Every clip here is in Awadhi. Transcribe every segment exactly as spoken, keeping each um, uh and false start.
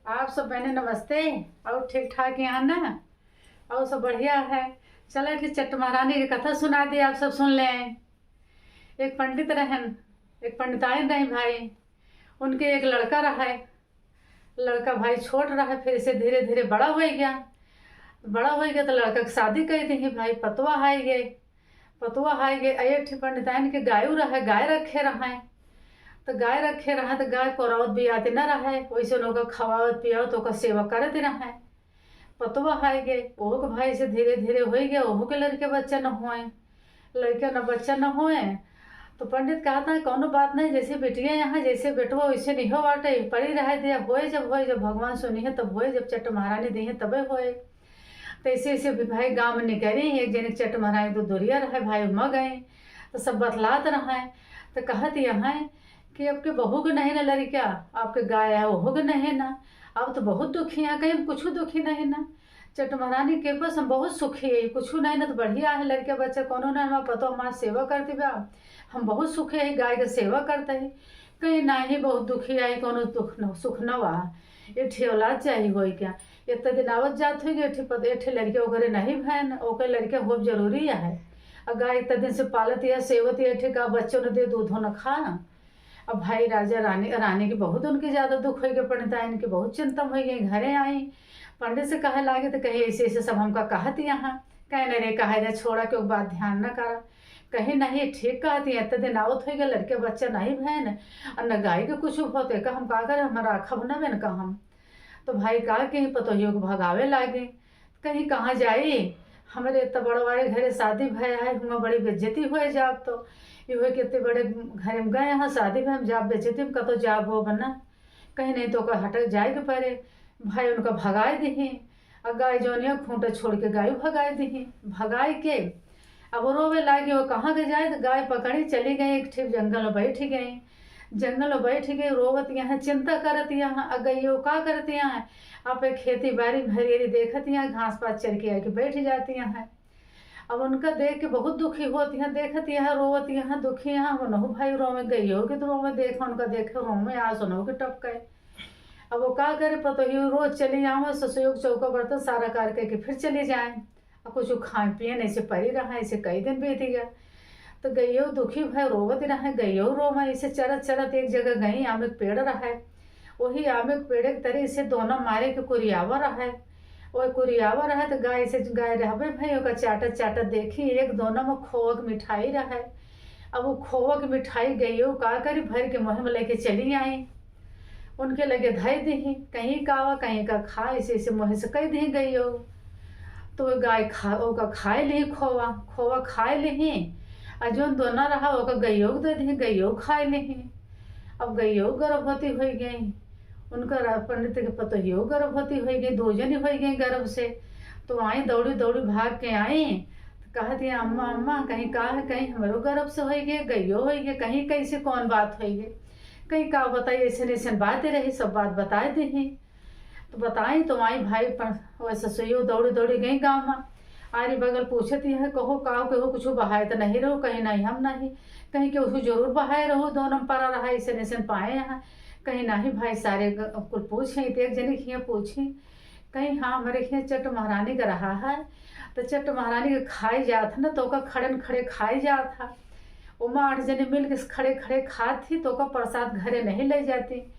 आप सब बहने नमस्ते। और ठीक ठाक यहाँ ना? और सब बढ़िया है। चला कि चट्ट महारानी की कथा सुना दी, आप सब सुन लें। एक पंडित रहन, एक पंडिताइन रही भाई, उनके एक लड़का रहा है। लड़का भाई छोट रहा है, फिर इसे धीरे धीरे बड़ा हो गया। बड़ा हो गया तो लड़का की शादी कर दी भाई, पतवा हाय गए। पतवा हाय गए, एक ठे पंडिताइन के गायू रहा है, गाय रखे रहा है। तो गाय रखे रहा तो गाय कोरावत बियात न रहा है, वैसे उनका खवावत पियावत ओकर सेवा करत रहा है। पतवा हाय गए, ओहू के भाई से धीरे धीरे हो गया, ओहू के लड़के बच्चा न होए, लड़के न बच्चा न होए। तो पंडित कहता है, "कौनो बात नहीं, जैसे बिटिया यहाँ, जैसे बेटवा, वैसे नहीं हो बाटे, पड़ी रहे दिया, होए जब होए, जब भगवान सुनी है तब होए, जब चट्ट महारानी दी है तबे होए।" तो ऐसे ऐसे भी भाई गाँव में निकली, एक जने चट्ट महारानी तो दुरिया रहे भाई, म गए, तो सब बतलात रहे। तो कहत यहाँ कि आपके बहू के नहीं ना लड़का, आपके गाय है ओहू के नहीं ना, आप तो बहुत दुखी हैं। कहीं हम कुछ दुखी नहीं ना, चट्ट महारानी के पास हम बहुत सुखी है, कुछ नहीं ना तो बढ़िया है, लड़का बच्चा कोनो ना, हमार पतो हमार सेवा करती बा, हम बहुत सुखी है, गाय के सेवा करते हैं। कहीं नहीं, बहुत दुखी आई, कोनो दुख न, सुख न बा। एक ठे औलाद चाहिए होई क्या? इतना दिन आवत जात होई, एक ठे पत-, एक ठे लड़के ओकरे नहीं भैन, ओकर लड़के होब जरूरी है। आ गाय इतना दिन से पालत या सेवत या, एक ठे का बच्चों ने दे, दूधो न खा। अब भाई राजा रानी, रानी के बहुत उनके ज्यादा दुख होई गए, पंडिताइन के बहुत चिंता होई गई। घरे आई, पंडित से कहे लागे तो कहे, "ऐसे ऐसे सब हमका कहत यहाँ।" कहे, "नहीं रे, कहे दे, छोड़ा, क्यों बात ध्यान न करा।" कहे, "नहीं, ठीक कहत यहाँ, इतने दिन आवत होई गए, लड़के बच्चा नहीं भैन, और न गाय के कुछ होते, का हम का करे, हम राखब न बेन का हम।" तो भाई का के पतोहियो के भगावे लागे, कहीं कहाँ जाई, हमरे इतना बड़वारे घरे शादी भया है, हुआं बड़ी बेइज्जती होए जाब, तो ये होए कि इतने बड़े घरे में गए हैं, शादी में हम जाब बेइज्जती में, कतो जाब हो बना, कहीं नहीं तो ओकर हटक जाए के पड़े। भाई उनका भगाए दिही, आ गाय जौनिया खूंटा छोड़ के गाय भगाए दिही। भगाए के अब वो रोवे लागी, वो कहाँ के जाए, तो गाय पकड़ी चली गई, एक ठे जंगल में बैठ गई। जंगल में बैठ गई, रोवत यहाँ, चिंता करत यहाँ, आ गइयो का करत यहाँ, आप खेती बारी में हरियरी देखत यहाँ, घास पात चर के आके बैठ जाती यहाँ। अब उनका देख के बहुत दुखी होत यहाँ, देखत यहाँ, रोवत यहाँ, दुखी यहाँ, उनहु भाई रोवे, गइयो के तो रोवे, देख उनका देखे रोवे, आस उनहु के टपके। अब वो का करे, पतोहियो रोज चली आवे, ससुरो के चौका बर्तन सारा करके के फिर चली जाए। अब कुछ खाए पिए नहीं से परी रहा, ऐसे कई दिन बीत गया। तो गइयो दुखी भय रोवत रहे, गइयो रोवे, ऐसे चरत चरत एक जगह गई, आम एक पेड़ रहे, वही आम एक पेड़ के तरे से दोना मारे के कुरियावा रहे। वो कुरियावा रहे तो गाय से, गाय रहबे भई, ओकर चाटत चाटत देखी, एक दोना में खोवा के मिठाई रहे। अब वो खोवा के मिठाई गइयो का करी, भर के मुँह में लेके चली आई। उनके लगे धई दिही, कहीं का वा, कहीं का खा, ऐसे ऐसे मुँह से कह दिही गइयो। तो वो गाय खा, ओका खाए लिही खोवा, खोवा खाए लिही, आ जौन दोना रहा ओका गइयो के दे दिही, गइयो खाए लिही। अब गइयो गर्भवती होई गई, उनका रा-, पंडित के पतोहियो गर्भवती होई गई, दो जनी होई गई गर्भ से। तो आई दौड़ी दौड़ी भाग के आई, तो कहत है, "अम्मा, अम्मा, कहीं का है, कहीं हमरो गर्भ से होई गई, गइयो होई गई, कहीं कैसे कौन बात होई गई, कहीं का बताई, ऐसे ऐसे बातें रही, सब बात बताए दिही।" तो बताई तो आई भाई, पर वैसे ससुइयो दौड़ी दौड़ी गई गाँव में। आरी बगल पूछत यहाँ, "कहो का, केहू कुछ बहाए तो नहीं रहो?" कहीं, "नहीं, हम नहीं।" कहीं, "केहू जरूर बहाए रहो, दोनों परा रहा, ऐसे ऐसे पाए यहाँ।" कहीं, "नहीं भाई, सारे ग-, कुल पूछे।" तो एक जने के यहाँ पूछी, कहीं, "हाँ, हमारे यहाँ चट्ट महारानी का रहा है, तो चट्ट महारानी के खाए जात है ना, तो ओका खड़न खड़े खाए जात है। ओमा आठ जने मिल के खड़े खड़े खात थी, तो ओका प्रसाद घरे नहीं ले जाती।"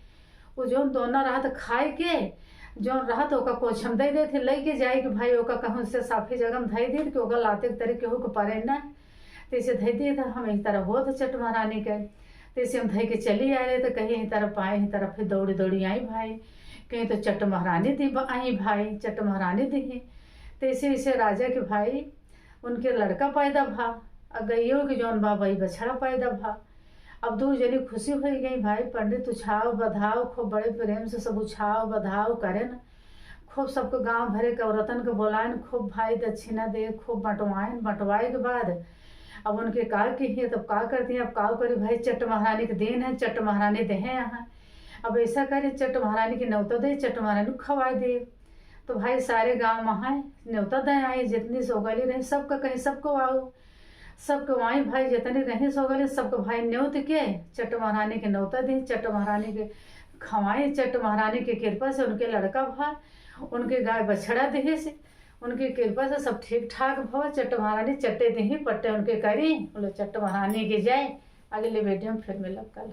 वो जौन दोना रहत खाए के, जौन रहत ओका कोछम दे देत ही, लइके जाए के भाई ओका कहूँ से साफी जगह में धई देत कि ओका लाते के तरे केहू के परे ना। तो ऐसे धई देत हम एक तरह होत चट्ट महारानी के। तो ऐसे हम धई के चली आए रहे, तो कहीं एक तरह पाए, एक तरह फिर दौड़ी दौड़ी आई भाई, कहीं तो चट्ट महारानी दी ब-, आई भाई, चट्ट महारानी दी। तो ऐसे ऐसे राजा के भाई उनके लड़का पैदा भा, आ गइयो के जौन बा, वही बछड़ा पैदा भा। अब दू जनी खुशी होई गई भाई, पंडित उछाव बधाव, खूब बड़े प्रेम से सब उछाव बधाव करेन, खूब सबको गांव भरे के औरतन के बोलाएन, खूब भाई दक्षिणा दे, खूब बंटवाएन। बंटवाए के बाद अब उनके का किही, तब का करती हैं, अब का करी भाई, चट्ट महारानी के दिन है, चट्ट महारानी देहे यहाँ। अब ऐसा करे, चट्ट महारानी के न्योता दे, चट्ट महारानी को खवाए दे। तो भाई सारे गांव में है, न्योता दे आई, जितनी सोगली रही, सबका कहीं, सबको आओ, सबको आई भाई, जितनी रही सोगली, सबको भाई न्योत के चट्ट महारानी के न्योता दी। चट्ट महारानी के खवाई। चट्ट महारानी के कृपा से उनके लड़का भा, उनके गाय बछड़ा दिहिस, उनके कृपा से सब ठीक ठाक भा। चट्ट महारानी चट्टे दिही पट्टे उनके करी, बोलो चट्ट महारानी की जय। अगले वीडियो में फिर मिलब कल।